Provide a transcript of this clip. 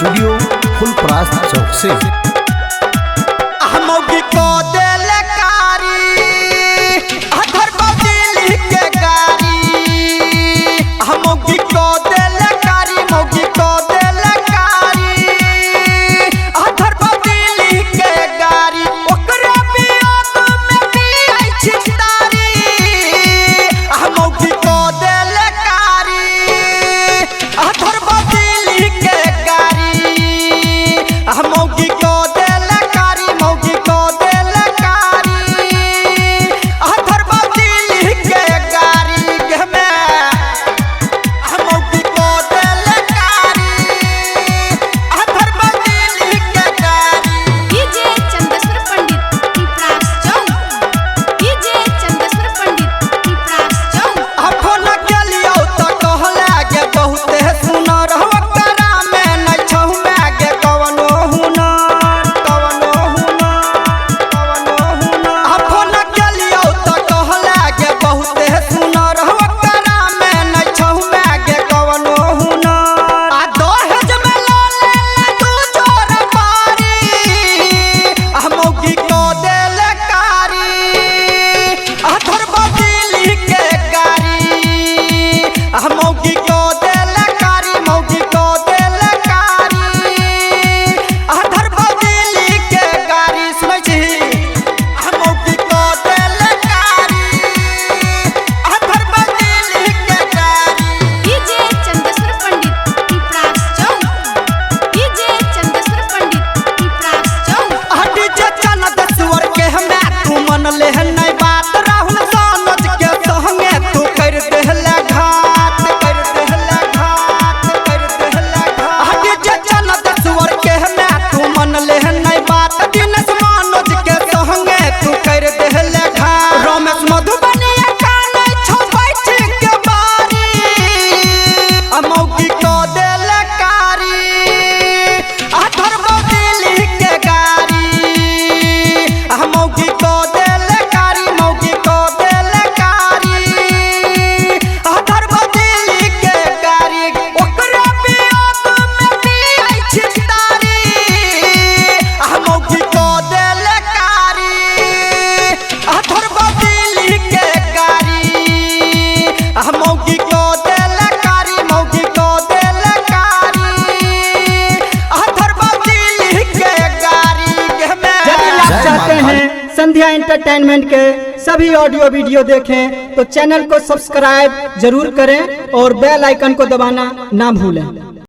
Studio Phulparas चौक से। मौगी को देले कारी अधर बदली के गारी। मौगी को देले कारी, मौगी को देले कारी अधर बदली के गारी। ओकरा वियोग में पियै छी तारी। मौगी को देले कारी अधर बदली के गारी। मौगी को देले कारी, मौगी को देले कारी अधर बदली के गारी। गे में मौगी को देले कारी अधर बदली के गारी। डीजे चंदेश्वर पंडित पिपरास चौक, डीजे चंदेश्वर पंडित पिपरास चौक। फोन केलियौ त कहला गे बहुते सुनर हो, ओकरा में नै छौ गे कवनो हुनर, कवनो हुनर, कवनो हुनर। फोन केलियौ त कहला गे बहुते सुनर हो, ओकरा में नै छौ गे कवनो हुनर। आ दहेज में लऽ लेले दू जोड़ बारी। आ मौगी को देले कारी अधर बदली के गारी। आ मौगी को देले कारी, मौगी को देले कारी अधर बदली के गारी। सुनै छी? आ मौगी को देले कारी अधर बदली के गारी। डीजे चंदेश्वर पंडित पिपरास चौक, डीजे चंदेश्वर पंडित पिपरास चौक। डीजे चंदेश्वर के हमे तू मन ले नहीं बात, राहुल सानज के संगे तू कर देहले घात, कर देहले घात, कर देहले घात। डीजे चंदेश्वर के हमे तू मन ले नहीं बात, दिनेश मनोज के संगे तू कर देहले घात। रमेश मधुबनी कानै छौ बैठ के बारी। आ मौगी को देले कारी अधर बदली के गारी। आ मौगी को देले कारी, मौगी को देले कारी अधर बदली के गारी। ओकरा वियोग में पियै छी तारी। आ मौगी को देले कारी अधर बदली के गारी। आ मौगी को देले कारी, मौगी को देले कारी अधर बदली के गारी। गे में यदि आप जय चाहते मां हैं संध्या एंटरटेनमेंट के सभी ऑडियो वीडियो देखें तो चैनल को सब्सक्राइब जरूर करें और बेल आइकन को दबाना ना भूलें।